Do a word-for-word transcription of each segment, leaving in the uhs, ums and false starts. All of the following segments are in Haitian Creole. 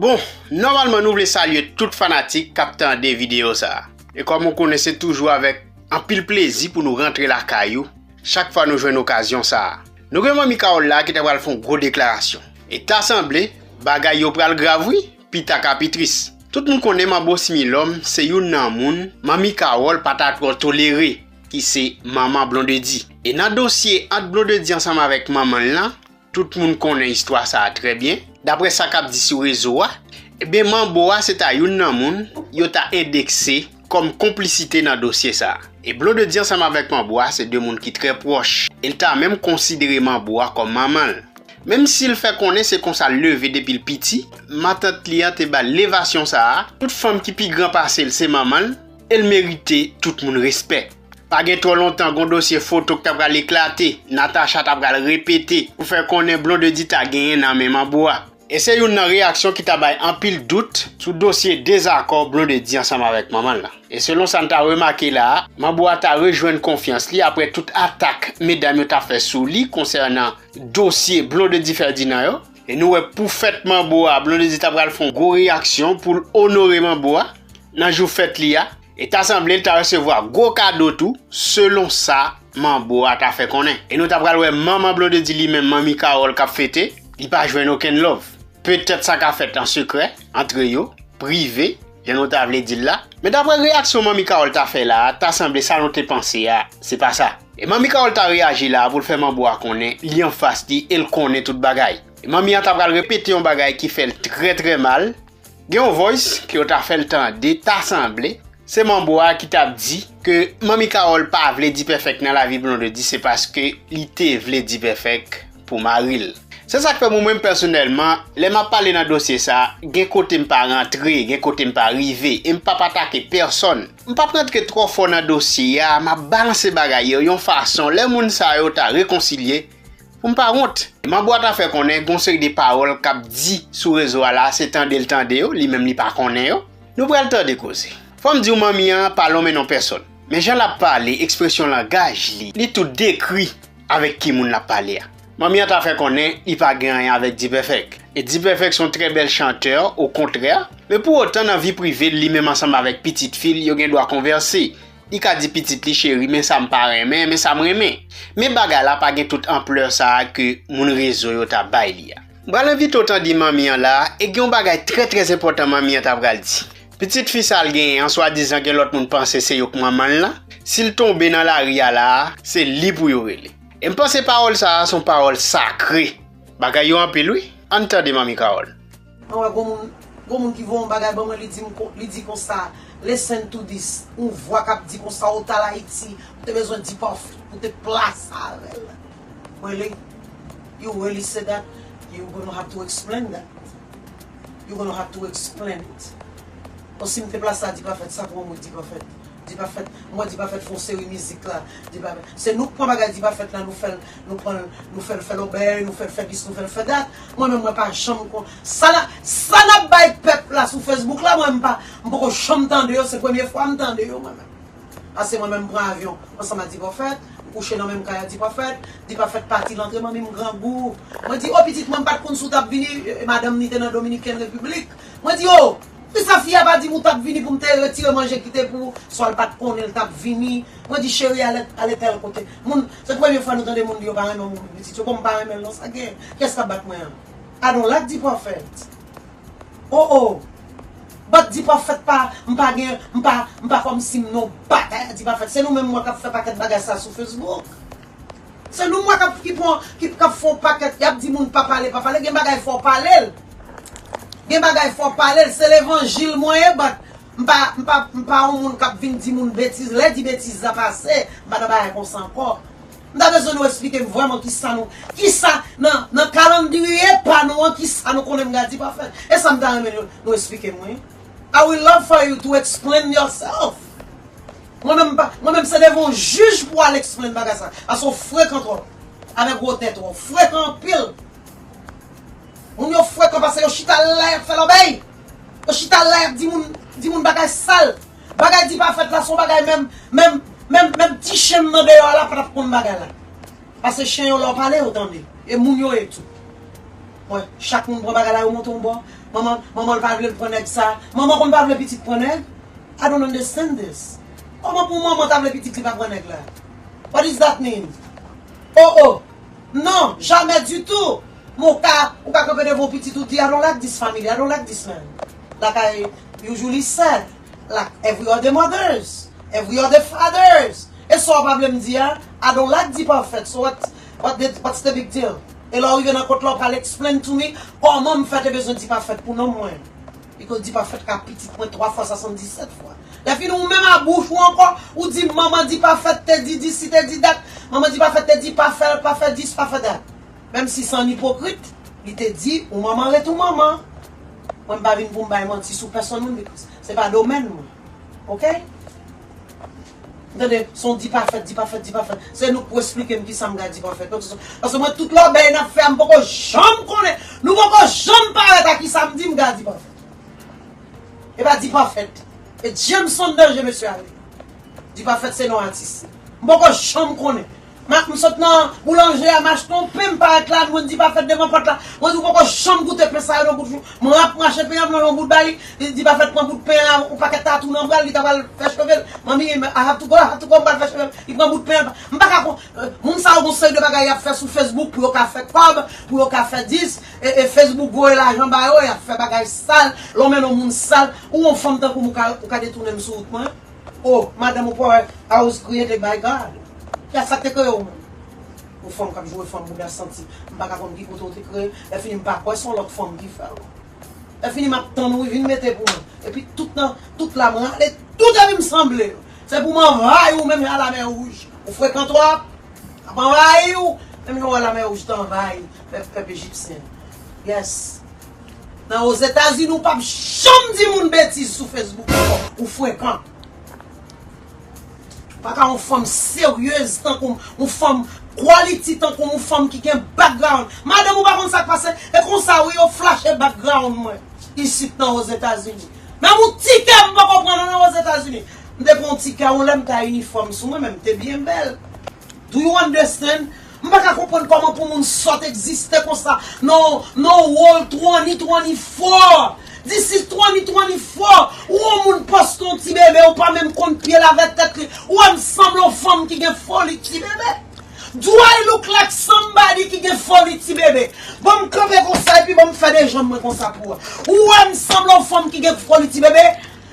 Bon, nòmalman nou vle salye tout fanatik k ap tande videyo sa a. E kòm ou konnen, se toujou avèk anpil plezi pou nou rantre lakay ou chak fwa nou jwenn okazyon sa a. Nou gen Manmi Carole la ki ta pral fè yon gwo deklarasyon. E ta sanble, bagay yo pral grav wi, pita ka pi tris. Tout moun konnen Manbo Similòm se youn nan moun Manmi Carole pa ta twò tolere, ki se manman Blondedy. E nan dosye ant Blondedy ansanm avèk manman l lan, tout moun konnen istwa sa a trè byen. Daprè sa k ap di sou rezo a, ebyen Manbo a se ta youn nan moun yo ta endekse kòm konplisite nan dosye sa a. E Blondedy ansanm avèk Manbo a se de moun ki trè pwòch. E l ta menm konsidere Manbo a kòm manman l. Menm si l fè konnen se konsa l leve depi l piti, matant li an te ba l levasyon sa a, tout fanm ki pi gran pase l se manman l, e l merite tout moun respè. Pa gen twò lontan, gon dosye foto k ta pral eklate, Natacha ta pral repete pou fè konnen Blondedy ta genyen nan men Manbo a. E se youn nan reyaksyon ki ta bay anpil dout sou dosye dezakò Blondedy ansanm avèk manman l lan. E selon sa n ta remake la a, Manbo a ta rejwenn konfyans li apre tout atak medam yo ta fè sou li konsènan dosye Blondedy Ferdinand yo. E nou wè pou fèt Manbo a, Blondedy ta pral fè yon gwo reyaksyon pou l onore Manbo a nan jou fèt li a. E ta sanble l ta resevwa gwo kado tou, selon sa Manbo a ta fè konnen. E nou ta pral wè manman Blondedy li menm, Manmi Carole, k ap fete, li pa jwenn okenn love. Petèt sa ka fèt an sekrè, antre yo, prive, jan nou ta vle di l la. Men daprè reyaksyon Manmi Carole ta fè la a, ta sanble sa nou te panse a, se pa sa. E Manmi Carole ta reyaji la a pou l fè Manbo a konnen li anfas li e l konnen tout bagay. E manmi an ta pral repete yon bagay ki fè l trè trè mal. Gen yon voice ke yo ta fè l tande, ta sanble se Manbo a ki t ap di ke Manmi Carole pa vle D-Perfect nan lavi Blondedy, se paske li te vle D-Perfect pou mari l. Se sa k fè mwen menm pèsonèlman, lè m ap pale nan dosye sa, gen kote m pa rantre, gen kote m pa rive, e m p ap atake pèsòn. M p ap rantre twò fò nan dosye a, m ap balanse bagay yo yon fason, lè moun sa yo ta rekonsilye, pou m pa wont. Manbo a ta fè konnen gon seri de pawòl k ap di sou rezo a la, se tande l tande yo, li menm li pa konnen yo. Nou pral tande koze. Fò m di w, manmi an pa lonmen non pèsòn. Men jan l ap pale, ekspresyon langaj li, li tou dekri avèk ki moun l ap pale a. Manmi an ta fè konnen li pa gen anyen avèk D-Perfect. E D-Perfect se yon trè bèl chantè, okontrè. Men pou otan, nan vi prive l, li menm ansanm avèk pitit fi l, yo gen dwa konvèse. Li ka di pitit li, cheri, men sa m pa renmen, men sa m renmen. Men bagay la pa gen tout anplè sa a ke moun rezo yo ta bay li a. M pral envite w tande manmi an la, e gen yon bagay trè, trè enpòtan manmi an ta pral di. Pitit fi sa l genyen an, swadizan gen lòt moun panse se yo k manman l lan, si l tonbe nan lari a la a, se li pou yo rele. E m panse pawòl sa a se yon pawòl sakre. Bagay yo anpil wi. Ann tande Manmi Carole. Mwen wè gon moun, gon moun ki voye yon bagay ban mwen, li di m kon, li di konsa, listen to this, yon vwa k ap di konsa, ou t al Ayiti, ou te bezwen D-Perfect pou te plase avè l. Really? You really say that? You gonna have to explain that. You gonna have to explain it. Bon, si m te plase a D-Perfect, sa pou mwen, D-Perfect. D-Perfect, mwen D-Perfect fè yon seri mizik la. D-Perfect, se nou k pran bagay D-Perfect la, nou fè l, nou pran l, nou fè l fè lòbèy, nou fè l fè dis, nou fè l fè dat. Mwen menm, mwen pa janm kon, sa n ap, sa n ap bay pèp la sou Facebook la, mwen m pa, m poko janm tande yo, se premye fwa m tande yo mwen menm. Paske mwen menm m pran avyon ansanm ak D-Perfect, m kouche nan menm kay ak D-Perfect, D-Perfect pati l antre, manmi m grangou. Mwen di, o pitit mwen, m pa t konn si w t ap vini, e, madanm ni te nan Dominiken Repiblik. Mwen di, o, poukisa fi a pa di m ou t ap vini pou m te retire manje kite pou ou, swa l pa t konnen l t ap vini. Mwen di, cheri, ale, ale tèl kote. Moun, se premye fwa nou tande moun di yo pa renmen moun pou pitit yo. Bon, m pa renmen l non, sa gen. Kiyès k ap bat mwen an? I don't like D-Perfect. Oh, oh. But D-Perfect pa, m pa gen, m pa, m pa kòmsi m nan batay ak D-Perfect. Se nou menm mwen k ap fè pakèt bagay sa sou Facebook. Se nou mwen k ap, ki pran, ki, k ap fè yon pakèt, y ap di moun pa pale, pa pale. Gen bagay fò w pale l. Gen bagay fò w pale l. Se levanjil mwen ye, but m pa, m pa, m pa yon moun k ap vin di moun betiz. Lè di betiz la pase, m pa nan bagay konsa ankò. M ta bezwen nou eksplike m vrèman kisa nou, kisa nan, nan kalandriye pa nou an, kisa nou konnen m gade D-Perfect. E sa m ta renmen nou, nou eksplike m, wi. I would love for you to explain yourself. Mwen menm pa, mwen menm se devan yon jij pou al explain bagay sa. Paske w frekan twòp. Avèk gwo tèt ou, w frekan anpil. Moun yo frekan paske yo chita la y ap fè lòbèy. Yo chita la y ap di moun, di moun bagay sal. Bagay D-Perfect la se yon bagay menm, menm, menm, menm ti chen m nan deyò a la pa t ap konn bagay la. Paske chen yo lè w pale yo tande. E moun yo ye tou. Chak moun pran bagay la, yo monte yon bò. Manman, manman l pa vle l pran nèg sa. Manman konn pa vle pitit pran nèg? I don't understand this. Kòman pou manman ta vle pitit li pa pran nèg la? What does that mean? Oh, oh. Non, jamè ditou. Men w ka, ou ka kanpe devan yon pitit ou di, "I don't like this family, I don't like this man." Like I usually said, like every other mothers, every other fathers. E sa w pa vle m di a, "I don't like Dipafèt, so what, what the, what's the big deal?" E lè w rive nan kot la, w pral explain to me kòman m fè te bezwen Dipafèt pou nonm mwen. Because Dipafèt ka pitit mwen twa fwa swasanndisèt fwa. Lè fini ou menm a bouch ou ankò, ou di manman Dipafèt te di disi, te di dat. Manman Dipafèt te di pa fè, pa fè dis, pa fè dat. Menm si se yon ipokrit, li te di ou manman ret ou manman. Mwen m pa vin pou m bay manti sou pèsonn moun, because se pa domèn mwen. Oke? M tande, se yon Dipafèt, Dipafèt, Dipafèt. Se nou k pou esplike m kisa m ka Dipafèt. Paske, paske mwen, tout lòbèy n ap fè a, m poko janm konnen. Nou poko janm parèt a kisa m di m ka Dipafèt. E pa Dipafèt. E Jameson Danje, mesye ale. Dipafèt se non atis. M poko janm konnen. M ap, m sot nan boulanje a, m achte yon pen, m parèt la, m jwenn Dipafèt devan pòt la. Mwen di, "Ou poko janm goute pen sa yo nan bout jou." Mwen ap mache pen an, m nan yon bout bay, Dipafèt pran bout pen an, yon pakèt tatou nan bra l, li ta pral fè cheve l. "Manmi, I have to go, I have to go, m pral fè cheve m." Li pran bout pen an, m pa ka kon, euh, moun sa yo gon seri de bagay y ap fè sou Facebook pou yo ka fè kòb, pou yo ka fè dis, e, e Facebook voye lajan ba yo, y ap fè bagay sal, lè w mennen yon moun sal, ou yon fanm tankou m, ou ka, ou ka detounen m sou wout mwen. Oh, madanm, ou pa wè, I was created by God. Kiyès sa k te kreye w menm? Yon fanm k ap joure fanm bouda santi. M pa ka konn ki kote w te kreye. Lè fini, m pa kwè se yon lòt fanm ki fè w. Lè fini, m ap tann ou vin mete pou mwen. Epi tout nan, tout la, m rale tout epi m sanble. Se pou m anvayi w menm jan a Lamè Wouj. Ou frekan twòp. Ap anvayi w, menm jan w wè Lamè Wouj t anvayi pèp, pèp ejipsyen. Yes. Nan Ozetazini, ou p ap janm di moun betiz sou Facebook ankò. Ou frekan. Pa ka yon fanm seryez tankou m, yon fanm quality tankou m, yon fanm ki gen background. Madanm, ou pa konn sa k pase? E konsa, wi, yo flache background mwen isit nan Ozetazini. Menm yon tikè m poko pran nan Ozetazini. M te pran yon tikè, yon lè m ta inifòm sou mwen, men m te byen bèl. Do you understand? M pa ka konprann kòman pou moun sòt egziste konsa. No, no world twenty twenty-four. This is twenty twenty-four. Ou yon moun poste yon ti bebe, ou pa menm konn pye l avèk tèt li. Ou wè m sanble yon fanm ki gen foli ti bebe? Do I look like somebody ki gen foli ti bebe? Ban m kanpe konsa epi ban m fè de janm mwen konsa pou ou. Ou wè m sanble yon fanm ki gen foli ti bebe?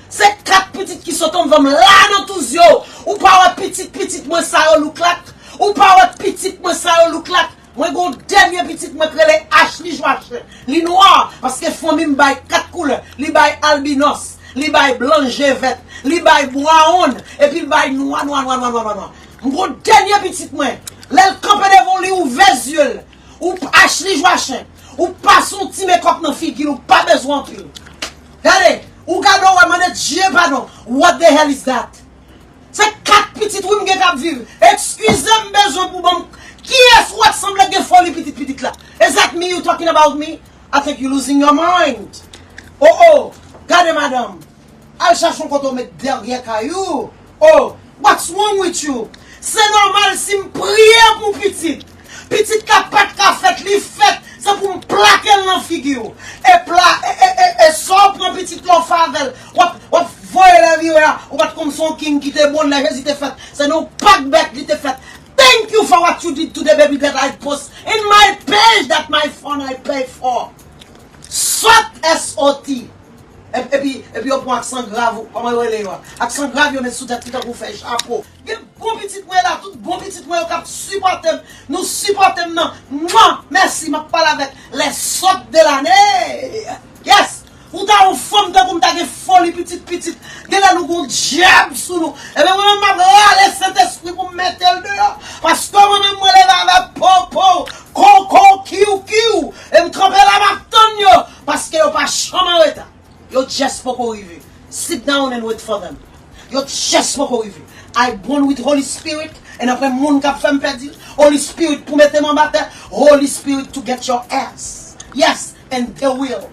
Se kat pitit ki sot anvan m la nan tou zye w. Ou pa wè pitit pitit mwen sa yo look like? Ou pa wè pitit mwen sa yo look like? Mwen gon dènye pitit mwen k rele Ashley Joachim. Li nwa, paske fanmi m bay kat koulè. Li bay albinos, li bay blan je vèt, li bay brown, epi l bay nwa, nwa, nwa, nwa, nwa, nwa, nwa. M gon dènye pitit mwen. Lè l kanpe devan w, li ouvè zye l. Ou Ashley Joachim. Ou pase yon ti makeup nan figi l, ou pa bezwen anpil. Gade, ou gade, ou wè, mande Dye padon. What the hell is that? Se kat pitit wi m gen k ap viv. Eskize m bezwen pou ban m. Kiyès ou wè k sanble gen foli pitit pitit la? Is that me you talking about me? I think you losing your mind. Oh oh, gade madanm. Al chache yon kote w met dèyè kay ou. Oh, what's wrong with you? Se nòmal si m priye pou pitit. Pitit la pa t ka fèt, li fèt. Se pou m plake l nan figi w. E pla, e, e, e, e sa w pran pitit la w fè avè l. W ap, w ap voye lè vire a. Ou pa t konn se yon king ki te bon lè Jezi te fèt. Se nan yon pak bèt li te fèt. Thank you for what you did to the baby that I post in my page that my phone I pay for. Sot, S O T. Ep-, epi, epi yo pran aksan grav, kòman yo rele yo a? Aksan grav yo met sou tèt li tankou fèy chapo. Gen bon pitit mwen la, tout bon pitit mwen yo k ap sipòte m. Nou sipòte m nan. Mwa, mèsi, m ap pale avèk les sottes de l'année. Yes! Ou ta yon fanm tankou m ta gen foli pitit pitit. Genlè nou gon dyab sou nou. Ebyen mwen menm m ap rale Sentespri pou m mete l deyò. Paske mwen menm mwen leve avèk popo, koko, kiw kiw. E m kanpe la m ap tann yo. Paske yo pa janm anreta. Yo just poko rive. Sit down and wait for them. Yo just poko rive. I born with Holy Spirit, and apre moun k ap fè m pèdi l, Holy Spirit pou mete m anba tè, Holy Spirit to get your ass. Yes, and they will.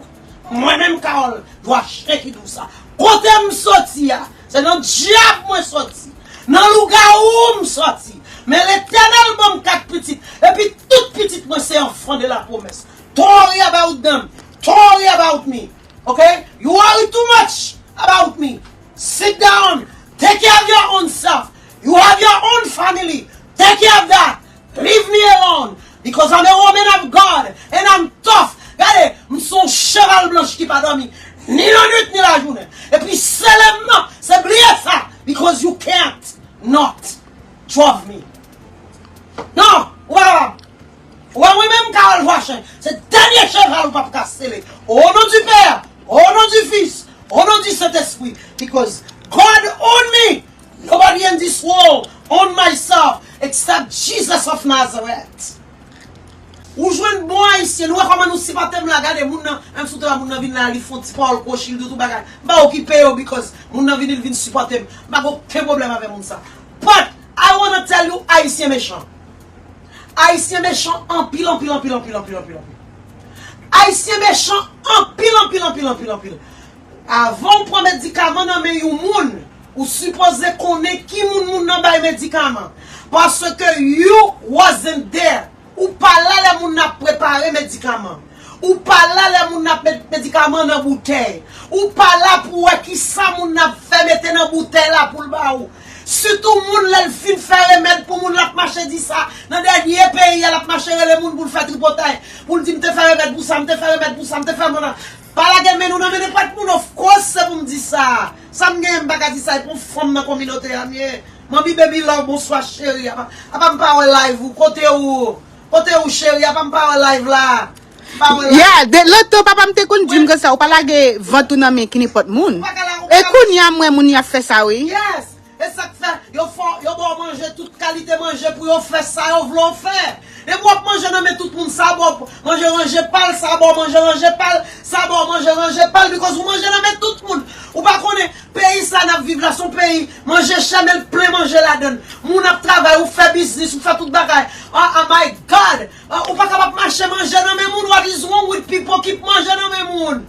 Mwen menm Carole, dwa chen ki di w sa. Kote m soti a, se nan dyab mwen soti. Nan lougawou m soti. Men Letènèl ban m kat pitit. Epi tout pitit mwen se enfant de la promesse. To worry about them. Don't worry about me. Okay? You worry too much about me. Sit down. Take care of your own self. You have your own family. Take care of that. Leave me alone. Because I'm a woman of God and I'm tough. Gade, m se yon cheval blanch ki pa dòmi ni lannwit ni lajounen. Epi sele m nan, se bliye sa. Because you can't not drop me. Non, ou pa kapab. Ou wè mwen menm Carole Joachim, se dènye cheval ou p ap ka sele. Au nom du Père, au nom du Fils, au nom du Saint-Esprit. Because God own me. Nobody in this world own myself except Jesus of Nazareth. Ou jwenn bon ayisyen, nou wè kòman nou sipòte m la, gade moun nan, menm si w te wè moun nan vin la, li fè yon ti pawòl kwochi, li di w tout bagay. M pa okipe yo, because moun nan vini, li vin sipòte m. M pa gen okenn pwoblèm avè moun sa. But I wanna tell you, ayisyen mechan. Ayisyen mechan anpil, anpil, anpil, anpil, anpil, anpil, anpil. Ayisyen mechan anpil, anpil, anpil, anpil, anpil. Avan w pran medikaman nan men yon moun, ou sipoze konnen ki moun moun nan bay medikaman. Paske you wasn't there. Ou pa la lè moun nan ap prepare medikaman. Ou pa la lè moun nan ap met medikaman nan boutèy. Ou pa la pou wè kisa moun nan ap fè mete nan boutèy la pou l ba ou. Sitou moun lè l fin fè remèd pou moun l ap mache di sa. Nan dènye peyi a l ap mache rele moun pou l fè tripotay. Pou l di m te fè remèd pou sa, m te fè remèd pou sa, m te fè moun nan. Pa lage men nou nan men nenpòt moun, of course se pou m di sa. Sa m genyen m pa ka di sa, e pou fanm nan kominote a m ye. Manmi Baby Love, bonswa cheri. Apa, apa m pa wè live ou, kote ou, kote ou cheri, apa m pa wè live la. M pa wè live. Yeah, de lontan papa m te konn di m konsa, ou pa lage vant ou nan men ki nenpòt moun. Ou pa ka la, ou pa ka. E kounye a m wè moun y ap fè sa wi. Yes. E sa k fè yo fò, yo ba w manje, tout kalite manje pou yo fè sa yo vle w fè. Depi w ap manje nan men tout moun, sa ba w manje ranje pa l, sa ba w manje ranje pa l, sa ba w manje ranje pa l, because ou manje nan men tout moun. Ou pa konnen, peyi sa n ap viv la, se yon peyi manje chè, men l plen manje ladan l. Moun ap travay, ou fè biznis, ou fè tout bagay. Ah, ah, my God! Ah, ou pa kapab mache manje nan men moun. What is wrong with people? Keep manje nan men moun.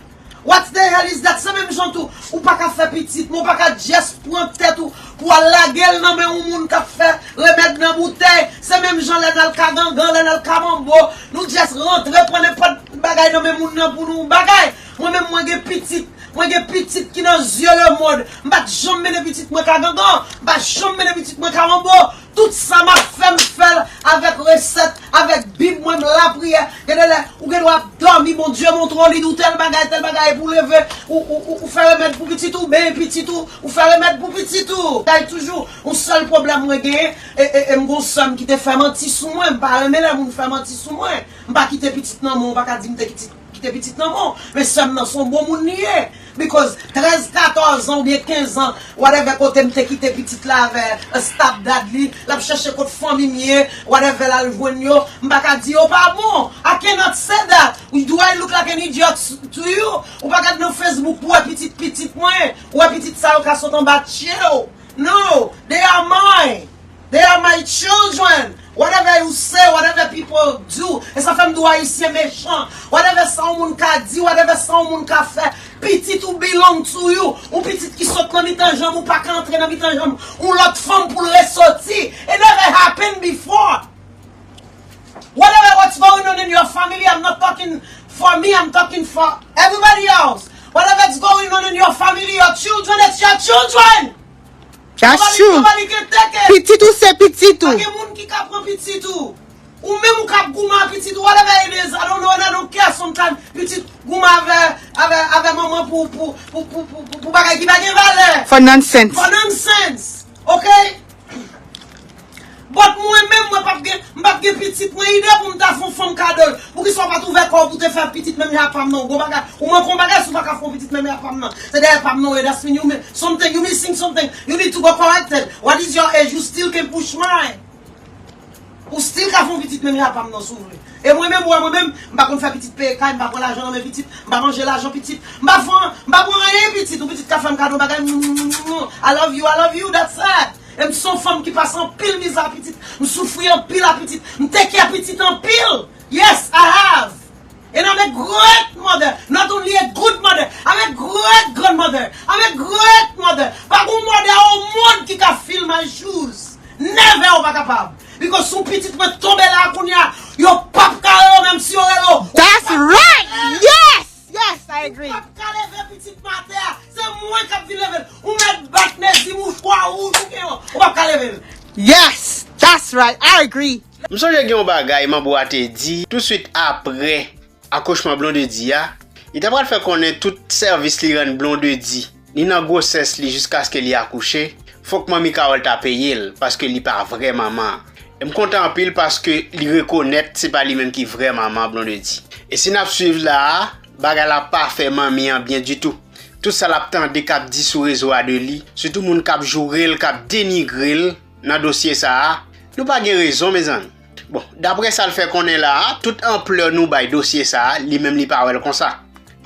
What the hell is that? Se menm jan tou, ou pa ka fè pitit, men ou pa ka just pran tèt ou pou al lage l nan men yon moun k ap fè remèd nan boutèy. Se menm jan lè n al ka gangan, lè n al ka manbo, nou just rantre pran nenpòt bagay nan men moun nan pou nou bagay. Mwen menm mwen gen pitit, mwen gen pitit ki nan zye lemonn. M pa t janm mennen pitit mwen ka gangan, m pa janm mennen pitit mwen ka manbo. Tout sa m ap fè, m fè l avèk resèt, avèk Bib mwen, m lapriyè. Gen de lè, ou gen dwa ap dòmi, Bondye montre w li di w tèl bagay, tèl bagay, epi w leve, ou, ou, ou, ou fè remèd pou pitit ou, benyen pitit ou, ou fè remèd pou pitit ou. Sa e toujou yon sèl pwoblèm mwen genyen, e, e, e m gon sè m ki te fè manti sou mwen, m pa renmen lè moun fè manti sou mwen. M pa kite pitit nan men w, ou pa ka di m te kite kite pitit nan men w. Men sè m nan se yon bon moun li ye. Because trèz, katòz an oubyen kenz an, whatever kote m te kite pitit la avè, eh, stepdad li, l ap chèche kot fanmi m ye, whatever l al jwenn yo, m pa ka di yo pa bon. I cannot say that. Do I look like an idiot to you? Ou pa gade nan Facebook pou wè pitit pitit mwen, ou wè pitit sa yo ka sot anba tye w. No, they are mine. They are my children. Whatever you say, whatever people do. E sa fè m di w ayisyen mechan. Whatever sa yon moun ka di, whatever sa yon moun ka fè, pitit ou belong to you. Yon pitit ki sot nan mitan janm ou pa ka antre nan mitan janm yon lòt fanm pou l resoti. It never happened before. Whatever what's going on in your family, I'm not talking for me, I'm talking for everybody else. Whatever is going on in your family, your children, it's your children. That's true. Nobody, nobody can take it. Pitit ou se pitit ou. Pa gen moun ki ka pran pitit ou. Ou menm ou k ap goumen ak pitit ou, whatever it is, I don't know, and I don't care sometimes. Pitit goumen avè, avè, avè manman pou, pou, pou bagay ki pa gen valè. For nonsense. For nonsense. Ok? But mwen menm, mwen p ap gen, m p ap gen pitit mwen, ide pou m ta fè yon fanm kado l. Poukisa w pa t ouvè kò w pou te fè pitit menm jan ak pa m nan? Yon gwo bagay. Ou manke yon bagay si w pa ka fè yon pitit menm jan ak pa m nan. Se dèyè pa m nan w ye, that's mean you mi-, something, you missing something. You need to go corrected. What is your age? You still can push mine. Ou still ka fè yon pitit menm jan ak pa m nan si w vle. E mwen menm, ou wè mwen menm, m pa konn fè pitit peye kay, m pa pran lajan nan men pitit, m pa manje lajan pitit, m pa fè, m pa pran anyen pitit, ou pitit ka fè m kado bagay, mm, mm, mm, mm, I love you, I love you, that's it. E m se yon fanm ki pase anpil mizè a pitit, m soufri anpil a pitit, m take care pitit anpil. Yes, I have. And I'm a great mother, not only a good mother, I'm a great grandmother, I'm a great mother. Pa gon mother au monde ki ka fill my shoes. Never, ou pa kapab. Because si yon pitit mwen tonbe la kounye a, yo p ap ka rele w menm si yo rele w. That's right. M sonje gen yon bagay Manbo a te di toutswit apre akouchman Blondedy a. Li ta pral fè konnen tout sèvis li rann Blondedy, ni nan gwosès li jiskaske li akouche, fòk manmi Carole ta peye l, paske li pa vrè manman an. E m kontan anpil paske li rekonèt se pa li menm ki vrè manman Blondedy. E si n ap swiv la a, bagay la pa fè manmi an byen ditou. Tout sa l ap tande k ap di sou rezo a de li, sitou moun k ap joure l, k ap denigre l nan dosye sa a, nou pa gen rezon, mezanmi. Bon, daprè sa l fè konnen la a, tout anplè nou bay dosye sa a, li menm li pa wè l konsa.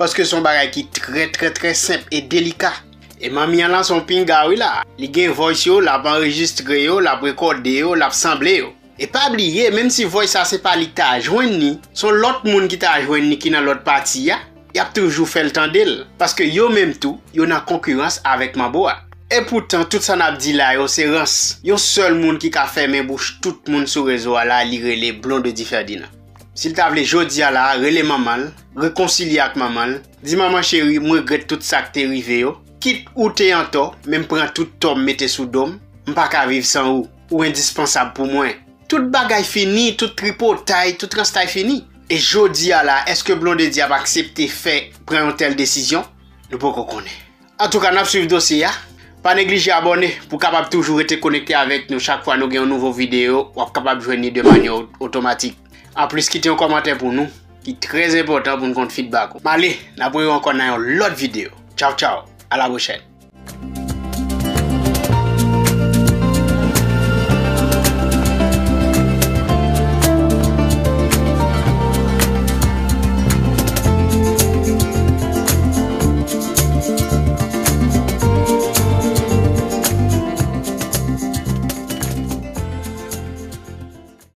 Paske se yon bagay ki trè, trè, trè senp e delika. E manmi an lan se yon pinga wi la. Li gen voice yo, l ap anrejistre yo, l ap rekòde yo, l ap sanble yo. E pa bliye, menm si voice sa se pa li ki ta jwenn ni, se yon lòt moun ki ta jwenn ni ki nan lòt pati a, y ap toujou fè l tande l. Paske yo menm tou, yo nan konkirans avèk Manbo a. E poutan, tout sa n ap di la yo se rans. Yon sèl moun ki ka fèmen bouch tout moun sou rezo a la, li rele Blondedy Ferdinand. Si l ta vle jodi a la a, rele manman l, rekonsilye ak manman l, di manman cheri, m regrèt tout sa k te rive yo. Kit ou te antò, men m pran tout tò m mete sou do m, m pa ka viv san ou. Ou endispansab pou mwen. Tout bagay fini, tout tripotay, tout ranstay fini. E jodi a la, èske Blondedy ap aksepte fè pran yon tèl desizyon? Nou poko konnen. Antouka, n ap swiv dosye a. Pa neglije abòne pou w kapab toujou rete konekte avèk nou. Chak fwa nou gen yon nouvo videyo, w ap kapab jwenn li de manyè o- otomatik. Anplis, kite yon kòmantè pou nou, ki trè enpòtan pou n konn feedback ou. M ale, n ap wè yo ankò nan yon lòt videyo. Tchaw, tchaw. A la pwochèn.